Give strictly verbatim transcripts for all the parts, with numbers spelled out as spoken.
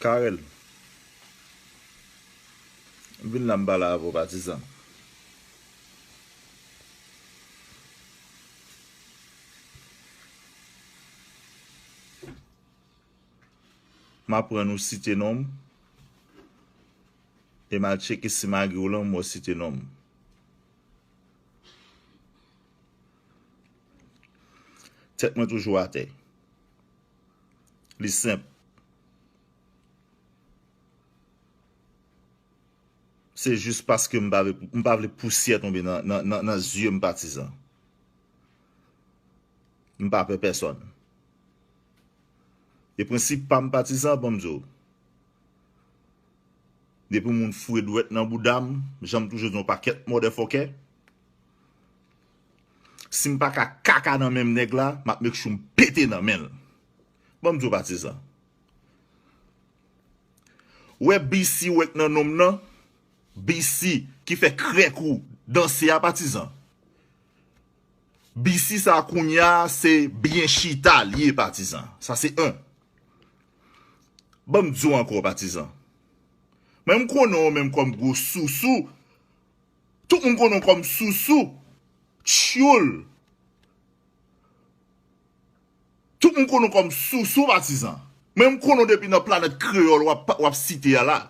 Carel, m vin la m pale avè w, patizan. M aprann ou site non m, e m al tcheke si m agi w lan, m wè w site non m. Tèt mwen toujou atè. Li senp. Se jis paske m pa vle, m pa vle pousyè tonbe nan, nan, nan, nan zye m, patizan. M pa pè pèsòn. E prensip pa m, patizan, ban m di w. Depi moun foure dwèt nan bouda m, jan m toujou di yon pakèt motherfucker, si m pa ka kaka nan men m nèg la, m ap make sure m pete nan men l. Ban m di w, patizan. Ou wè B C ou wè k nan non m nan? B C ki fè krèk ou danse a, patizan. B C sa kounye a se byen chita l ye, patizan. Sa se en. Ban m di w ankò, patizan. Mwen m konnen w menm kòm gwo sousou. Tout moun konnen w kòm sousou. Tchoul. Tout moun konnen w kòm sousou, patizan. Mwen m konnen w depi nan Planèt Kreyòl w ap, w ap site a la.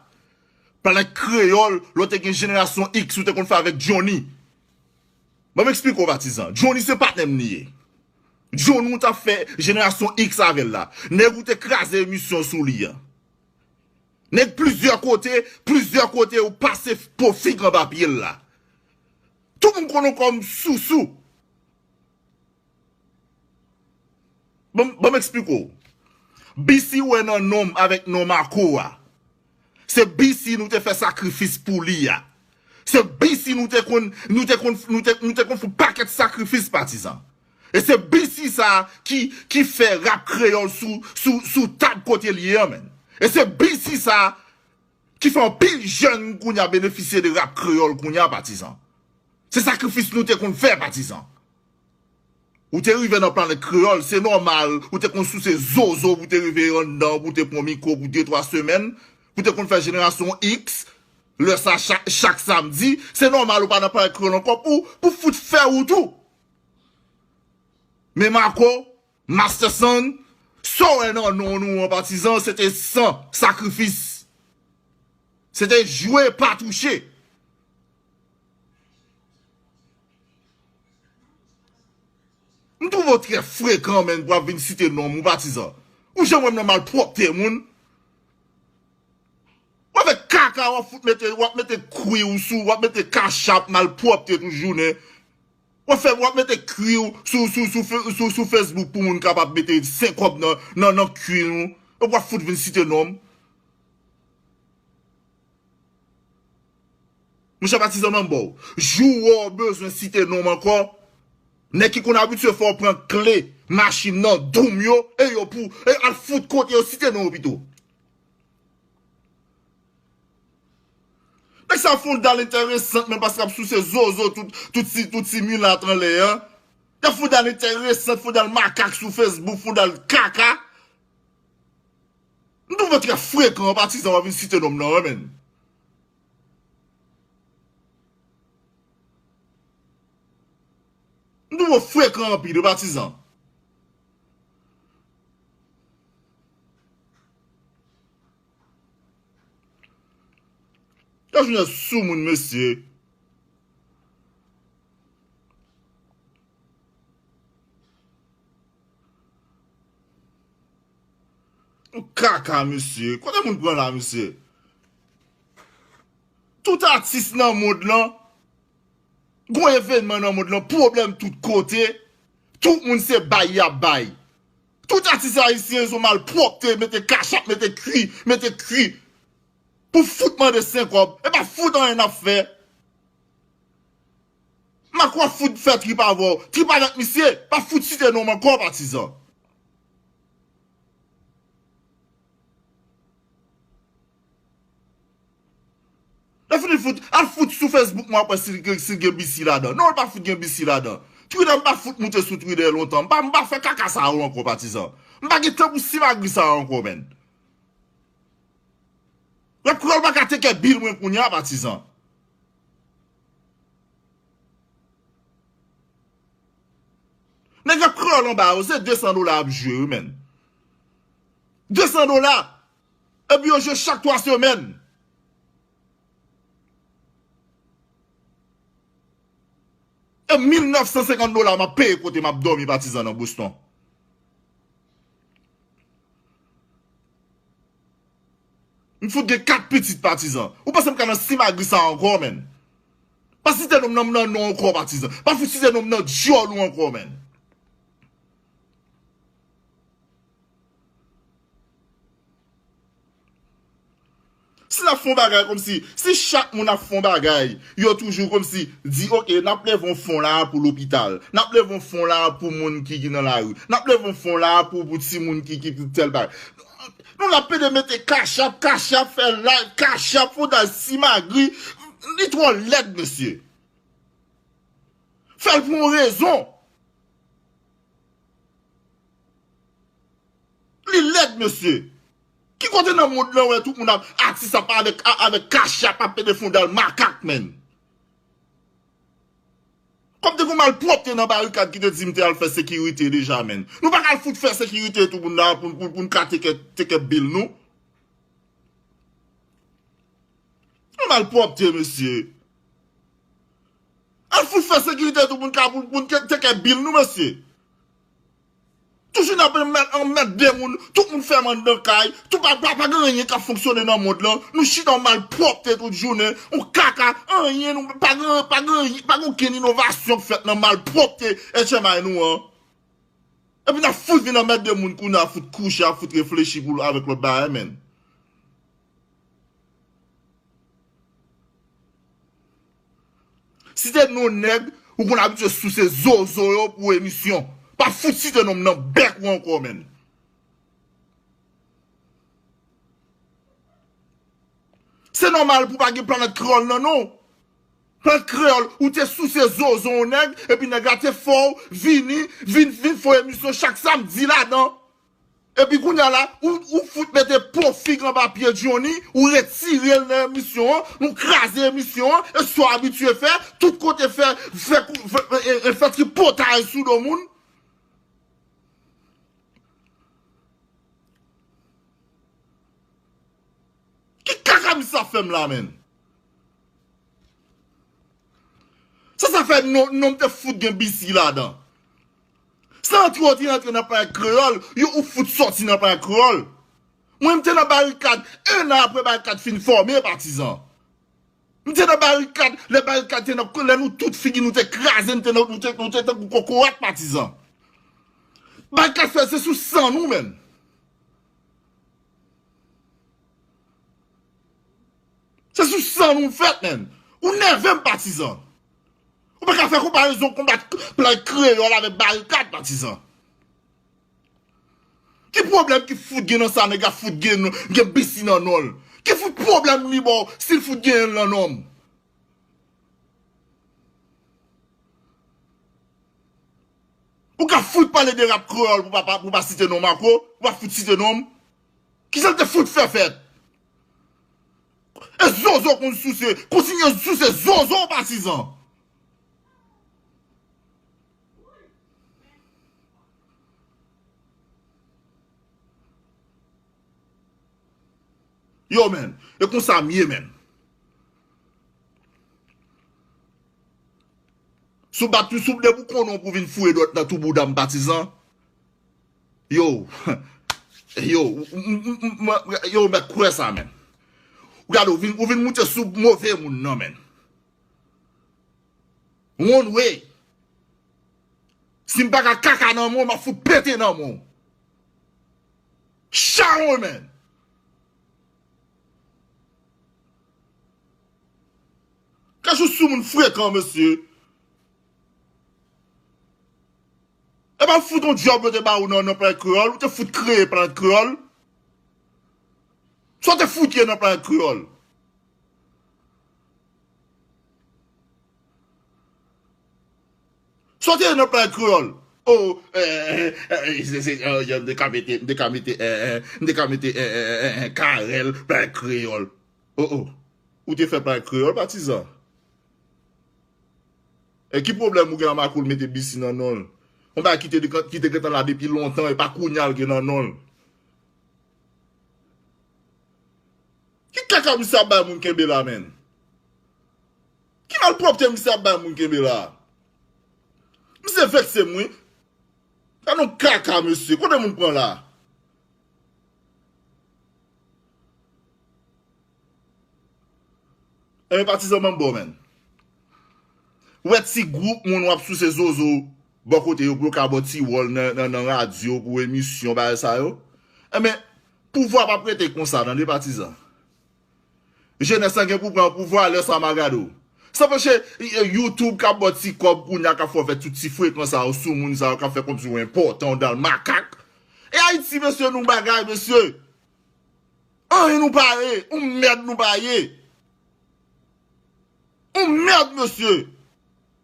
Planèt Kreyòl, lè w te gen Jenerasyon X, ou te konn fè avèk Johnny. Ban m eksplike w, patizan. Johnny se patnè m li ye. Johnny ou t ap fè Jenerasyon X avè l la. Nèg ou te kraze emisyon sou li an. Nèg plizyè kote, plizyè kote ou pase po fig anba pye l la. Tout moun konnen w kòm sousou. Ban m, ban m eksplike w. B C ou wè nan non m avèk non Marco a. Se B C nou te fè sakrifis pou li a. Se B C nou te konn, nou te konn, nou te, nou te konn fè pakèt sakrifis, patizan. E se B C sa ki, ki fè rap kreyòl sou, sou, sou tab kote l ye an, menn. E se B C sa ki fè anpil jèn kounye a benefisye de rap kreyòl kounye a, patizan. Se sakrifis nou te konn fè, patizan. Ou te rive nan Planèt Kreyòl, se nòmal, ou te konn souse zozo pou te rive anndan, pou te pran mikwo pou de twa semèn, pou te konn fè Jenerasyon X, lè sa chak, chak samdi, se nòmal ou pa nan Planèt Kreyòl ankò pou, pou fout fè wout ou. Men Marco, Master Sound, sa w wè nan non nou an, patizan, se te san sakrifis. Se te jwe pa touche. M twouve w trè frekan, menn, pou w ap vin site non m, ou patizan. Ou janm wè m nan malpwòpte moun. W avèk kaka, w ap fout mete, w ap mete kwi w sou, w ap mete kachap, malpwòpte tout jounen. W ap fè, w ap mete kwi w sou, sou, sou, fe- sou, sou Facebook pou moun kapab mete senk kòb nan, nan, nan kwi nou. Epi w ap fout vin site non m. Monchè patizan, ban m ba w. Jou w wè w bezwen site non m ankò, nèg ki konn abitye fè w pran kle machin nan doum yo, e yo pou, e al fout kote yo, site non yo pito. Nèg sa fè yon dal enteresan, men paske ap souse zozo tout, tout ti, tout ti milat anlè a. Y ap fè yon dal enteresan, fè yon dal makak sou Facebook, fè yon dal kaka. M twouve w trè frekan, patizan, w ap vin site non m nan, wi, menn. M twouve w frekan anpil, wi, patizan. Yon jounen sou moun, mesye. Yon kaka, mesye. Kote moun pran la, mesye? Tout atis nan mond lan, gon evènman nan mond lan, pwoblèm tout kote. Tout moun se bay y ap bay. Tout atis ayisyen se malpwòpte, mete kachap, mete kwi, mete kwi. Pou fout mande senk kòb, e pa fout anyen n ap fè. Marco ap fout fè trip avè w. Trip avèk misye, pa fout site non m ankò, patizan. Lè fini fout, al fout sou Facebook mwen wè si l gen, si l gen B C ladan. Non, l pa fout gen B C ladan. Twitter, m pa fout moute sou Twitter lontan. M pa, m pa fè kaka sa yo ankò, patizan. M pa gen tan pou simagri sa yo ankò, menn. Kreyòl pa ka teke bil mwen kounye a, patizan. Nèg Rap Kreyòl anba yo, se de san dola y ap jwe, wi, menn. De san dola. Epi yo jwe chak twa semèn. E mil nèf san senkant dola m ap peye kote m ap dòmi, patizan, nan Boston. M fout gen kat pitit, patizan. Ou panse m ka nan simagri sa ankò, menn? Pa site non m nan, nan non ankò, patizan. Pa fout site non m nan dyòl ou ankò, menn. Si n ap fè yon bagay kòmsi, si chak moun ap fè yon bagay, yo toujou kòmsi di, oke, n ap leve yon fon la pou lopital, n ap leve yon fon la pou moun ki, ki nan lari, n ap leve yon fon la pou, pou timoun ki, ki, ki tèl bagay. Nou la pede mete Cash App, Cash App, fè live, Cash App, fè yon dal simagri. Li twò lèd, mesye. Fè l pou yon rezon. Li lèd, mesye. Ki kote nan mond lan wè tout moun ap, atis ap avèk, a- avèk Cash App ap pede fè yon dal makak, menn? Kòm te gon malpwòpte nan barikad ki te di m te al fè sekirite deja, menn. Nou pa ka al fout fè sekirite tout moun la pou, pou, pou n ka teke, teke bil nou. Yon malpwòpte, mesye. Al fout fè sekirite tout moun ka pou, pou n ke- teke bil nou, mesye. Toujou n ap anmèd, anmède moun, tout moun fèmen anndan kay, tout pa, pa, pa gen anyen k ap fonksyone nan mond lan. Nou chita yon malpwòpte tout jounen, yon kaka, anyen, nou pa gen, pa gen, pa gen okenn inovasyon k fèt nan malpwòpte H M I nou an. Epi n ap fout vin anmède moun kounye a, fout kouche, ap fout reflechi pou avèk lòt bagay, menn. Site non nèg ou konn abitye souse zozo yo pou emisyon. Pa fout site non m nan bèk ou ankò, menn. Se nòmal pou pa gen Planèt Kreyòl nan non w. Planèt Kreyòl, ou te souse zozo yon nèg, epi nèg la te fè w vini, vin, vin fè w emisyon chak samdi ladan. Epi kounye a la, ou, ou fout mete po fig anba pye Johnny, ou retire l nan emisyon an, nou kraze emisyon an, e sa w abitye fè, tout kote fè, fè, fè, fè, fè tripotay sou do moun. Ki kaka misye ap fè m la, menn? Sa, sa fè non, non m te fout gen bisi ladan. Se antre w te antre nan Planèt Kreyòl, yo ou fout sòti nan Planèt Kreyòl. Mwen, m te nan barikad, en an apre barikad fin fòme, patizan. M te nan barikad, lè barikad te nan, lè nou tout figi nou te kraze, nou te, nou te, nou te tankou kokorat, patizan. Barikad fèt, se sou san nou, menn. Se sou san nou fèt, menn. Ou nève m, patizan. Ou pa ka fè konparezon konba Planèt Kreyòl avèk barikad, patizan. Ki pwoblèm ki fout gen nan sa nèg la fout gen, gen bisi nan non l? Ki fout pwoblèm li ba w si l fout gen l nan non m? Ou ka fout pale de Rap Kreyòl pou pa, pa, pou pa site non Marco, pou pa fout site non m? Kisa l te fout fè fèt? E zozo konn souse, kontinye souse zozo patizan. Yo, menn, e konsa m ye, menn. Si w bat, si w depi w konnen w pou vin foure dwèt nan tou bouda m patizan. Yo, yo, m, m, m, m, yo, mèt kwè sa, menn. Ou gade, ou vin, ou vin moute sou move moun nan, menn. One way. Si m pa ka kaka nan men w, m ap fout pete nan men w. Chawon, menn. Kèchou sou moun frekan, mesye. E pa fout yon djòb yo te ba ou nan, nan Planèt Kreyòl, ou te fout kreye Planèt Kreyòl. Sa w te fout ye nan Planèt Kreyòl? Sa w te ye nan Planèt Kreyòl? O, eh, eh, eh, se, se, eh, m te ka mete, m te ka mete, eh, eh, m te ka mete, eh, eh, eh, eh, eh, Karèl, Planèt Kreyòl. Oh, oh. Ou te fè pale kreyòl, patizan? E ki pwoblèm ou gen a Marco l mete B C nan non l? Yon bagay ki te, ki te gentan la depi lontan, e pa kounye a l gen nan non l. Ki kaka misye ap bay moun kenbe la, menn? Ki malpwòpte misye ap bay moun kenbe la? Misye vekse m, wi. Gade yon kaka, mesye. Kote moun pran la? Enben, patizan, ban m ba w, menn. Ou wè ti gwoup moun w ap souse zozo bò kote yo pou yo ka ba w ti wòl nan, nan, nan radyo, pou emisyon, bagay sa yo. Enben, pouvwa p ap rete konsa, tande, patizan. Jenès lan gen pou pran pouvwa, lè sa m a gade w. Sa fè se, e, e, YouTube k ap ba w ti kòb kounye a, k ap fè w fè tout ti frekan sa yo sou moun sa yo, k ap fè kòmsi w enpòtan, w dal makak. E Ayiti, mesye, nou bagay, mesye. Anyen nou pa ye, yon mèd nou pa ye. Yon mèd, mesye.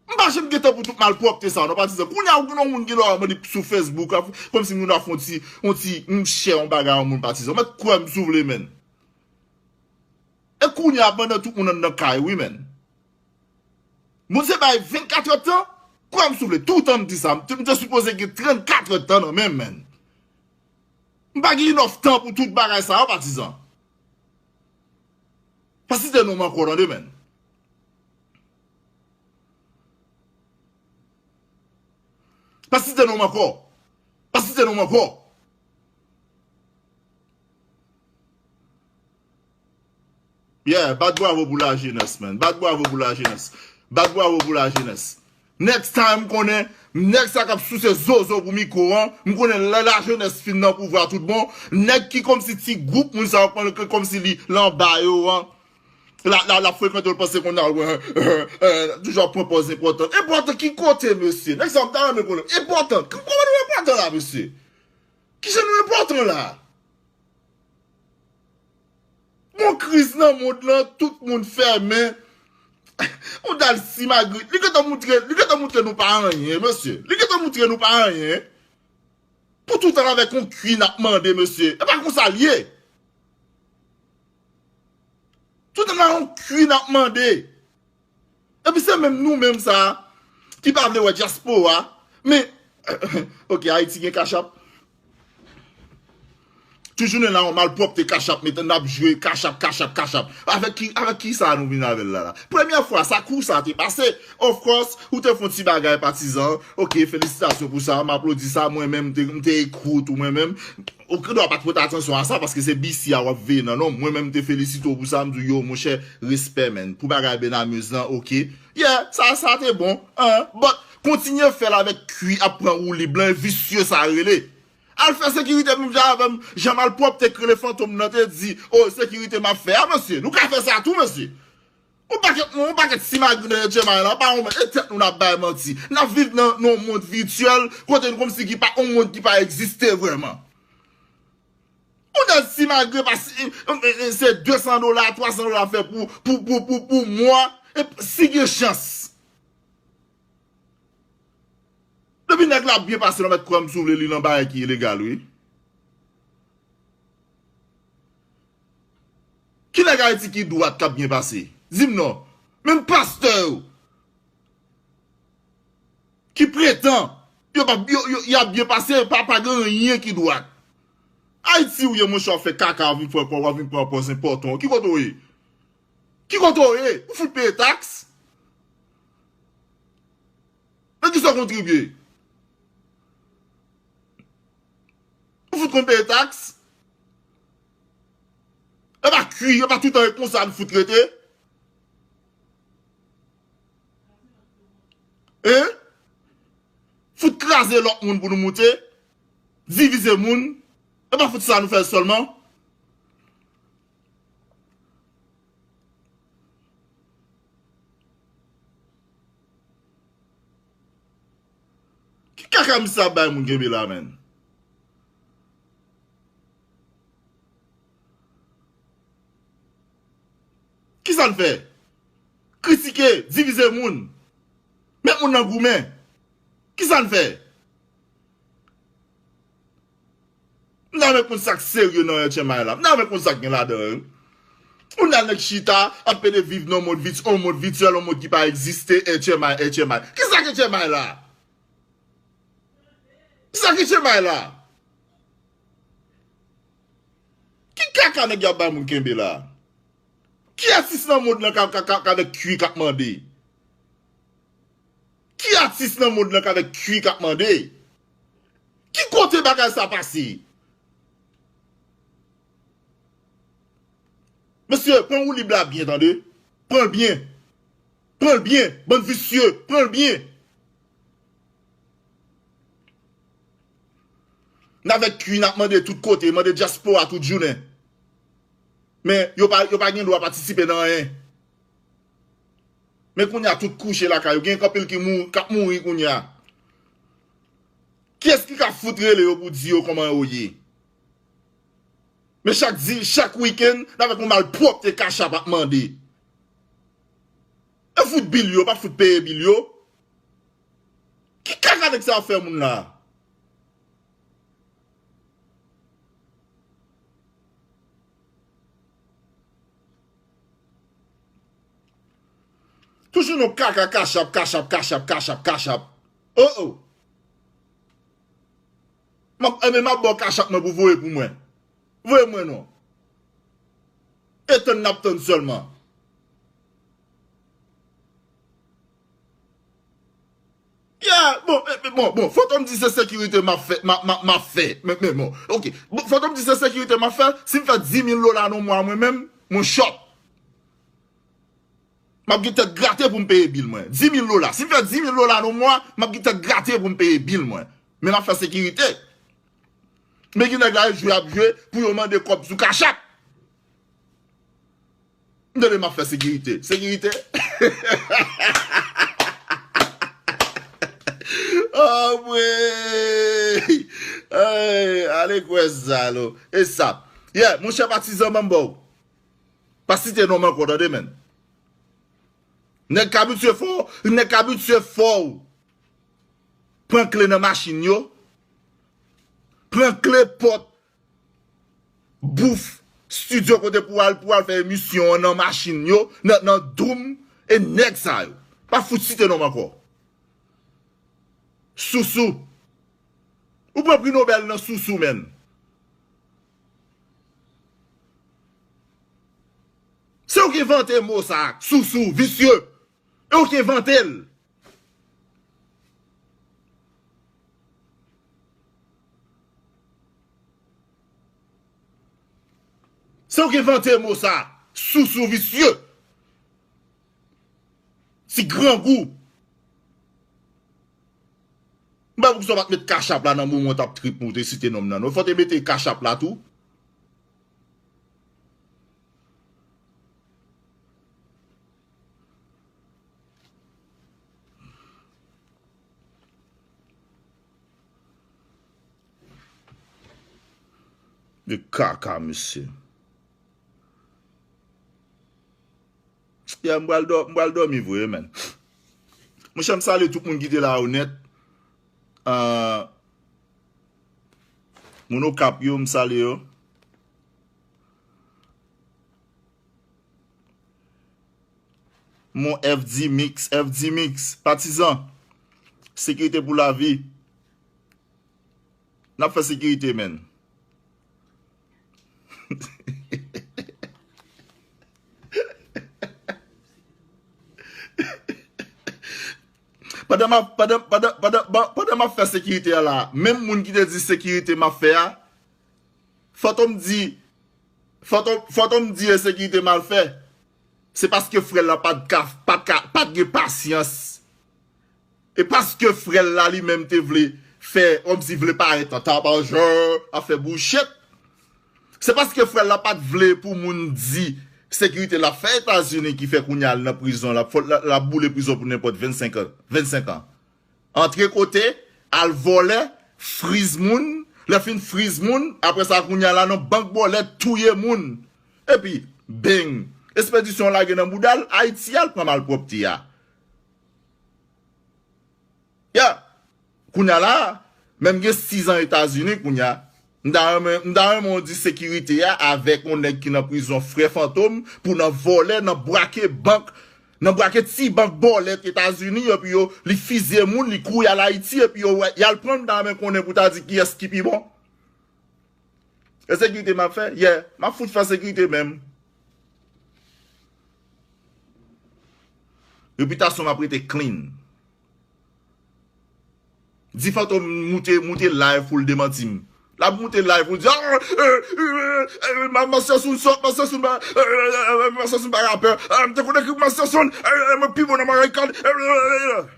M pa janm gen tan pou tout malpwòpte sa, non, patizan. Kounye a, ou gen yon moun ki lò mande sou Facebook, a, kòmsi moun ap fè yon ti, yon ti, yon chè, yon bagay, yon moun patizan. Mèt kwè m si w vle, menn. E kounye a, pandan tout moun anndan kay, wi, menn. Bondye bay vennkat èdtan, kwè m si w vle, toutan m di sa, m te, m te sipoze gen trannkat èdtan nan men m, menn. M pa gen enough tan pou tout bagay sa yo, patizan. Pa site non m ankò, tande, menn. Pa site non m ankò. Pa site non m ankò. Yeah, bat bravo pou lajenès, man. Bat bravo pou lajenès. Bat bravo pou lajenès. Next time, m konnen, nèg sa k ap souse zozo pou mikwo an, m konnen lè lajenès fin nan pouvwa tout bon, nèg ki kòmsi ti gwoup moun sa yo, kòmsi li l anba yo an, l ap, l ap, l ap frekante yo, l panse konn al wè, toujou ap pran pòz enpòtan. Enpòtan ki kote, mesye? Nèg sa yo, m ta renmen konnen. Enpòtan. Kòman nou enpòtan la, mesye? Kijan nou enpòtan la? Gon kriz nan mond lan, tout moun fèmen. Yon dal simagri. Li gentan moutre, li gentan moutre nou pa anyen, mesye. Li gentan moutre nou pa anyen. Pou toutan avèk yon kwi n ap mande, mesye. E pa konsa l ye. Toutan nan yon kwi n ap mande. Epi se menm nou menm sa ki pa vle wè dyaspora. Men, ok, Ayiti gen Cash App. Tout jounen la, yon malpwòpte Cash App, mete n ap jwe Cash App, Cash App, Cash App. Avèk ki, avèk ki sa nou vin avè l la, la? Premyè fwa, sa kou sa te pase. Of course, ou te fè yon ti bagay patizan. Ok, felisitasyon pou sa, m aplodi sa, mwen menm, m te, m te ekri w tou, mwen menm. Ou gen dwa pa t pòte atansyon a sa, paske se B C a w ap veye nan non m. Mwen menm, m te felisite w pou sa, m di w, yo, monchè, respè, man. Pou bagay Benamuz lan, ok. Yeah, sa, sa te bon. An, but, kontinye fè l avèk kwi ap pran woulib lan, visye sa rele. Al fè sekirite menm jan avè m, jan malpwòpte k rele Fantom nan te di, o, sekirite m ap fè a, mesye. Nou ka fè sa tou, mesye. Yon pakèt moun, yon pakèt simagri nan H M I la, pa yon mèt, e tèt nou n ap bay manti. N ap viv nan, nan yon mond vityèl, kote n kòmsi ki pa, yon mond ki pa egziste vrèman. Yon nèg simagri pa si, e, e, e, se de san dola, twa san dola fè pou, pou, pou, pou, pou mwa, e si gen chans. Depi nèg la ap byen pase, non, mèt kwè m si w vle, li nan bagay ki ilegal, wi. Ki nèg Ayiti ki dwat k ap byen pase? Di m non. Menm pastè yo ki pretan yo p ap, yo, yo, y ap byen pase, pa, pa gen anyen ki dwat. Ayiti ou ye, monchè, w ap fè kaka, w ap vin pran, w ap vin pran pòz enpòtan. Ki kote w ye? Ki kote w ye? Ou fout peye taks? Nan kisa w kontribye? Ou fout konn peye taks? E pa kwi, e pa toutan e konsa n fout rete. Hein? Fout kraze lòt moun pou nou moute, divize moun. E pa fout sa nou fè sèlman. Ki kaka misye ap bay moun kenbe la, menn? Kisa n fè? Kritike, divize moun, met moun nan goumen. Kisa n fè? M ta renmen konn sa k serye nan H M I la. M ta renmen konn sa k gen ladan yo. Kounye a nèg chita ap pede viv nan yon mond vit-, yon mond vityèl, yon mond ki pa egziste, H M I, H M I. Kisa ki H M I la? Kisa ki H M I la? Ki kaka nèg y ap bay moun kenbe la? Ki atis nan mond lan ka, ka, ka, ka avèk kwi k ap mande? Ki atis nan mond lan k avèk kwi k ap mande? Ki kote bagay sa pase? Mesye, pran woulib la byen, tande. Pran l byen. Pran l byen, bann visye, pran l byen. N avèk kwi n ap mande tout kote, mande dyaspora tout jounen. Men yo pa, yo pa gen dwa patisipe nan anyen. Men kounye a tout kouche lakay yo, gen anpil ki mou-, k ap mouri kounye a. Kiyès ki ka fout rele yo pou di yo kòman yo ye? Men chak di, chak wikenn, n avèk yon malpwòpte Cash App ap mande. Yo fout bil yo, pa fout peye bil yo. Ki kaka nèg sa ap fè moun la? Toujou nan kaka Cash App, Cash App, Cash App, Cash App, Cash App. Oh, oh. M ap, enben, m ap ba w Cash App mwen pou voye pou mwen. Voye mwen non. E tann n ap tann sèlman. Yeah, bon, eh, eh, bon, bon, Fantom di se sekirite m ap fè, m ap, m ap, m ap fè. Men, men, bon, ok. Bon, Fantom di se sekirite m ap fè, si m fè dis mil dola nan mwa mwen menm, mwen chòp. M ap gen tèt grate pou m peye bil mwen. Dis mil dola. Si m fè dis mil dola nan mwa, m ap gen tèt grate pou m peye bil mwen. Men m ap fè sekirite. Men gen nèg la, yo jwe ap jwe pou yo mande kòb sou Cash App. M tande m ap fè sekirite. Sekirite? Oh, mwen. Ay, ale kwè sa, lo. E sa. Yeah, monchè patizan, ban m ba w. Pa site non m ankò, tande, menn. Nèg k abitye fè w, nèg k abitye fè w pran kle nan machin yo, pran kle pòt, bouf, studio kote pou al, pou al fè emisyon an nan machin yo, nan, nan doum, e nèg sa yo. Pa fout site non m ankò. Sousou. Ou pran pri Nobèl nan sousou, menn. Se ou ki envante mo sa, sousou, visye. E ou ki envante l. Se ou ki envante mo sa, sousou visye. Ti grangou. M pa poukisa w pa t met Cash App la nan moman w t ap trip mwen, w te site non m nan, non. Fò w te mete Cash App la tou. De kaka, mesye. Ya, m pral dò-, m pral dòmi vre, menn. Monchè, m salye tout moun ki te la yo nèt. Ah, moun Okap yo, m salye yo. Mon F D Mix, F D Mix, patizan, sekirite pou lavi. N ap fè sekirite, menn. Pandan m ap, pandan, pandan, pandan, pandan, pandan m ap fè sekirite a la, menm moun ki te di sekirite m ap fè a, Fantom di, Fantom, Fantom di ensekirite m al fè. Se paske frè l la pa t ka, pa t ka, pa t gen pasyans. E paske frè l la li menm te vle fè, kòmsi vle parèt an tabajan, ap fè bouchèt. Se paske frè l la pa t vle pou moun di sekirite l ap fè Etazini ki fè kounye a l nan prizon, l ap fò, l ap, l ap boule prizon pou nenpòt vennsenk an, vennsenk an. Antre kote, al vòlè, friz moun, lè fin friz moun, apre sa kounye a la nan bank bòlèt touye moun. Epi, beng, espedisyon lage nan bouda l, Ayiti al pran malpwòpte a. Ya, kounye a la, menm gen sis an Etazini kounye a, M ta renmen, m ta renmen w di sekirite a avèk yon nèg ki nan prizon, frè Fantom, pou nan vòlè, nan brake bank, nan brake ti bank bòlèt Etazini, epi yo, li fizye moun, li kouri al Ayiti, epi yo, y al pran l, m ta renmen konnen pou ta di kiyès ki pi bon. E sekirite m ap fè? Yeah, m ap fout fè sekirite menm. Repitasyon m ap rete clean. Di Fantom moute, moute live pou l demanti m. L ap moute live pou l di, ah, eh, eh, eh, eh, ma-, Master Sound sòt, Master Sound pa, eh, eh, eh, Master Sound pa rapè. Ah, m te konn ekri Master Sound, eh, eh, mwen pi bon nan Marikàn. Eh, eh, eh, eh.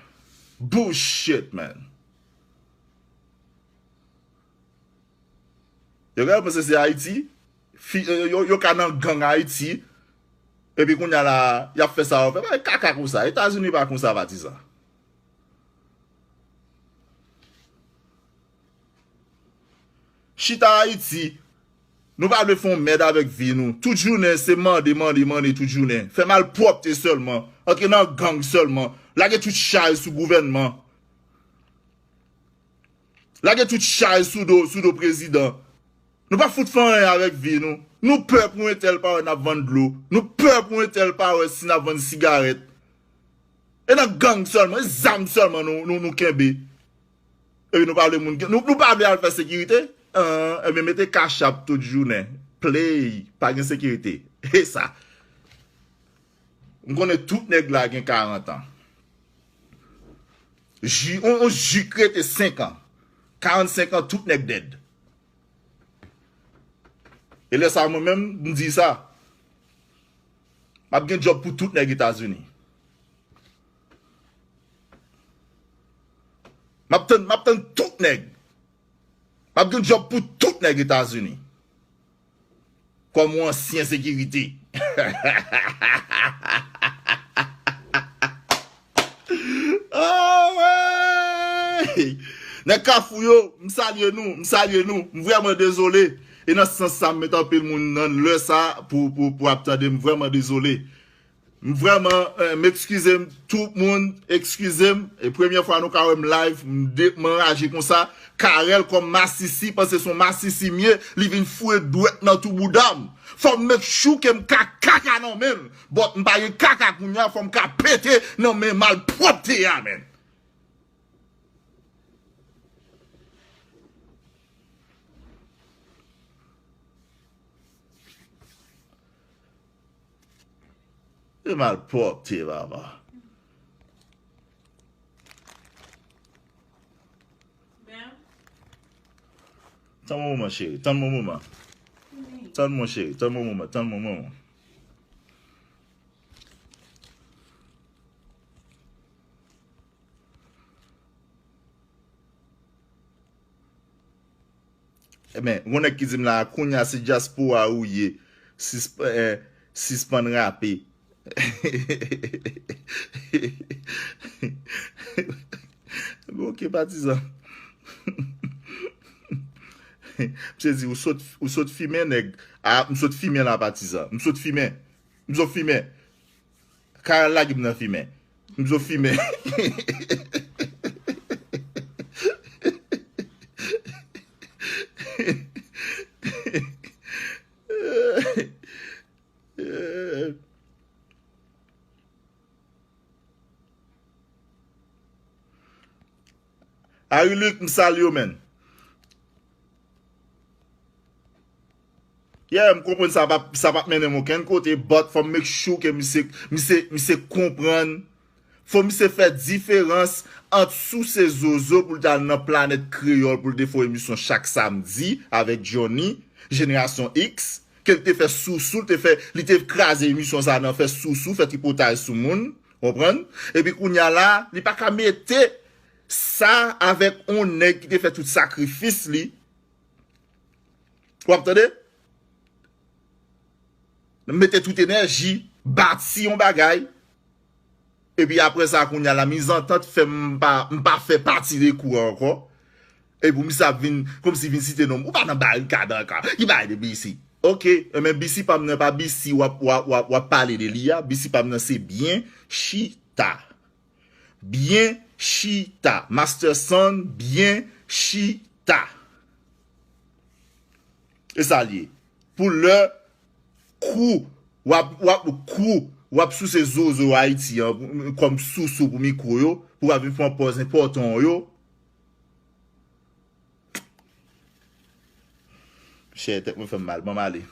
Bullshit, man. Yo ka panse se Ayiti. Fi, eh, yo, yo ka nan gang Ayiti. Epi kounye a la, y ap fè sa yo fè. Bagay kaka konsa. Etazini pa konsa, patizan. Chita Ayiti, nou pa vle fè yon mèd avèk vi nou. Tout jounen, se mande, mande, mande tout jounen. Fè malpwòpte sèlman. Antre nan gang sèlman. Lage tout chay sou gouvènman. Lage tout chay sou do, sou do prezidan. Nou pa fout fè anyen avèk vi nou. Nou pè pou entèl pa wè n ap vann dlo. Nou pè pou entèl pa wè si n ap vann sigarèt. E nan gang sèlman, e zam sèlman nou, nou, nou kenbe. Epi nou pa vle moun, nou, nou pa vle al fè sekirite? An, ebyen mete kachap tout jounen. Play, pa gen sekirite. E sa. M konnen tout nèg la gen karant an. Ji, on, on jik rete senk an. Karannsenk an, tout nèg dead. E lè sa, mwen menm, m di sa. M ap gen djòb pou tout nèg Etazini. M ap tann, m ap tann tout nèg. M ap gen djòb pou tout nèg Etazini. Kòm yon ansyen sekirite. Ah, wey! Nèg Kafou yo, m salye nou, m salye nou. M vrèman dezole. E nan sans sa, m met anpil moun nan lè sa pou, pou, pou ap tande m. Vrèman dezole. M vrèman, eh, m ekskize m, tout moun, ekskize m. E premyè fwa nou ka wè m live, m de-, m anraje konsa. Carel kòm masisi, panse se yon masisi m ye, li vin foure dwèt nan tou bouda m. Fò m make sure ke m ka kaka nan men l. But m pa gen kaka kounye a, fò m ka pete nan men malpwòpte a, menn. E malpwòpte, papa. Tann yon moman, cheri. Tann yon moman. Tann mwen, cheri. Tann yon moman. Tann yon moman. Ebyen, gon nèg ki di m la, kounye a se dyaspora ou ye, sisp-, eh, sispann rape. Ebyen, ok, patizan. Misye di, ou sot, ou sot fimen, nèg. A, m sot fimen la, patizan. M sot fimen. M sot fimen. Carel lage m nan fimen. M zo fimen. Harry Luc, m salye w, man. Yeah, m konprann sa p ap, sa p ap mennen m okenn kote, but fò m make sure ke misye, misye, misye konprann. Fò misye fè diferans ant sou se zozo pou l t al nan Planèt Kreyòl pou l te fè yon emisyon chak samdi avèk Johnny, Jenerasyon X, ke l te fè sousou, l te fè, li te kraze emisyon sa nan fè sousou, fè tripotay sou moun, konprann? Epi kounye a la, li pa ka mete sa avèk yon nèg ki te fè tout sakrifis li. W ap tande? Mete tout enèji, bati yon bagay. Epi apre sa, kounye a la, mizantant fè m pa, m pa fè pati de kou a ankò. Epi misye ap vin, kòmsi vin site non m. Ou pa nan barikad ankò. Ki bagay de B C? Ok, enben B C pa m nan pa B C w ap, w ap, w ap, w ap pale de li a. B C pa m nan se byen chita. Byen chita. Master Son, byen chita. E sa l ye. Pou lè kou, w ap, w ap kou, w ap souse zozo Ayiti an kòm sousou pou mikwo yo, pou w ap vin pran pòz enpòtan yo. Chè, tèt mwen fè m mal. Ban m ale.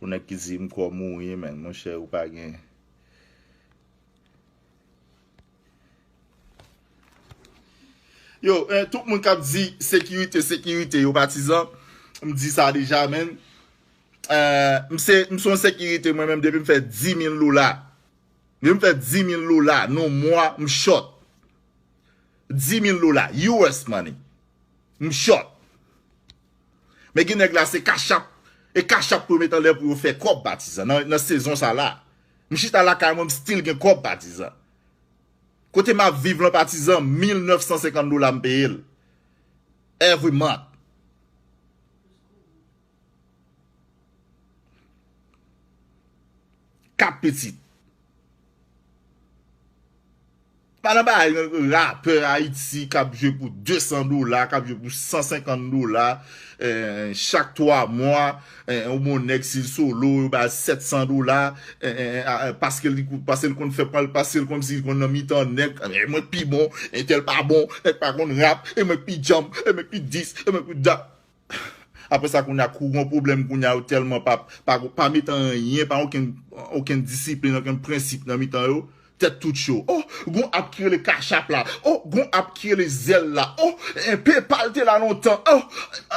Pou nèg ki di m kò mouri, men, monchè, ou pa gen. Yo, eh, tout moun k ap di sekirite, sekirite, yo patizan, m di sa deja, men. Eh, m se, m se yon sekirite, mwen menm, depi m fè dis mil dola. Depi m fè dis mil dola, nan mwa, m short. Dis mil dola, U S money. M short. Men gen nèg la, se kachap. E kachap pou yo met anlè pou yo fè kòb, patizan. Nan, nan sezon sa la. M chita lakay mwen, m still gen kòb, patizan. Kote m ap viv lan, patizan, mil nèf san senkant dola m peye l. Every month. Kat pitit. Pa nan bagay rapè Ayiti k ap jwe pou de san dola, k ap jwe pou san senkant dola, eh, chak twa mwa, eh, ou bon nèg si l solo, yo ba l sèt san dola, eh, eh, eh, paske li, paske l konn fè pral, paske l kòmsi l konn nan mitan nèg, eh, mwen pi bon, entèl pa bon, nèg pa konn rap, e mwen pi djanm, e mwen pi dis, e mwen pi dat. Apre sa, kounye a, kou gon pwoblèm, kounye a, yo tèlman pa, pa, pa met anyen, pa okenn, okenn disiplin, okenn prensip nan mitan yo. Tèt tout cho. Oh, gon app ki rele Cash App la. Oh, gon app ki rele Zelle la. Oh, eh, PayPal te la lontan. Oh,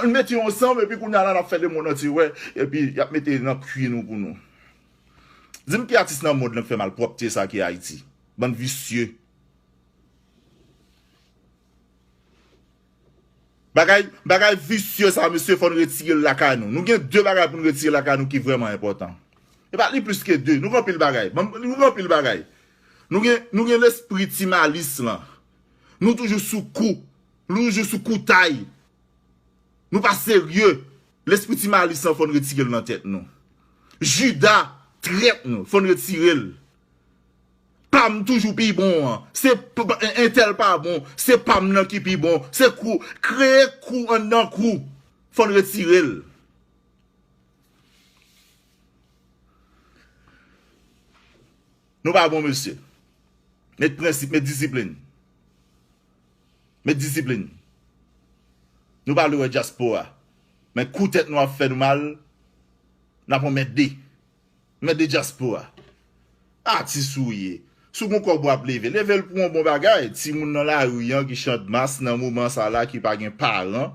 ann mete yo ansanm, epi kounye a la, n ap fè lemonn antye wè. Epi, y ap mete nan kwi nou pou nou. Di m ki atis nan mond lan k fè malpwòpte sa ki Ayiti. Bann visye. Bagay, bagay visye sa, mesye, fò n retire l lakay nou. Nou gen de bagay pou n retire lakay nou ki vrèman enpòtan. E pa li plis ke de. Nou gen anpil bagay. Ban m, nou gen anpil bagay. Nou gen, nou gen lespri Ti Malis lan. Nou toujou sou kou. Nou toujou sou koutay. Nou pa serye. Lespri Ti Malis lan, fò n retire l nan tèt nou. Jida, trèt nou, fò n retire l. Pa m toujou pi bon an. Se p-, p-, entèl pa bon. Se pa m nan ki pi bon. Se kou. Kreye kou anndan kou. Fò n retire l. Nou pa bon, mesye. Met prensip, met disiplin. Met disiplin. Nou pa vle wè dyaspora. Men kou tèt nou ap fè nou mal, n ap anmède. Mèt de dyaspora. Atis ou ye. Si w gon kòb w ap leve, leve l pou yon bon bagay. Timoun nan lari an ki chant mas nan moman sa la ki pa gen paran.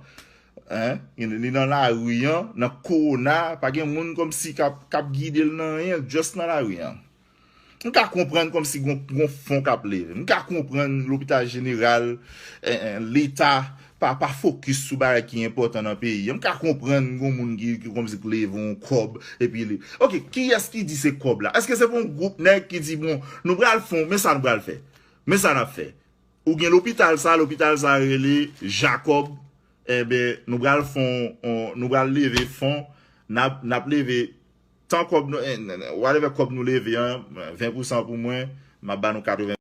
Hein? Li nan lari an, nan kowona, pa gen moun kòmsi k ap, k ap gide l nan anyen, just nan lari an. M ka konprann kòmsi gon, gon fon k ap leve. M ka konprann lopital jeneral, eh, eh, leta pa, pa fokis sou bagay ki enpòtan nan peyi an. M ka konprann gon moun ki, ki kòmsi k leve yon kòb, epi li. Ok, kiyès ki di se kòb la? Èske se pou yon gwoup nèg ki di, bon, nou pral fè, men sa nou pral fè. Men sa n ap fè. Ou gen lopital sa, lopital sa rele Jakòb. Enben, nou pral fè yon, yon, nou pral leve fon, n ap, n ap leve tan kòb nou, eh, whatever kòb nou leve an, ven pousan pou mwen, m ap ba nou katreven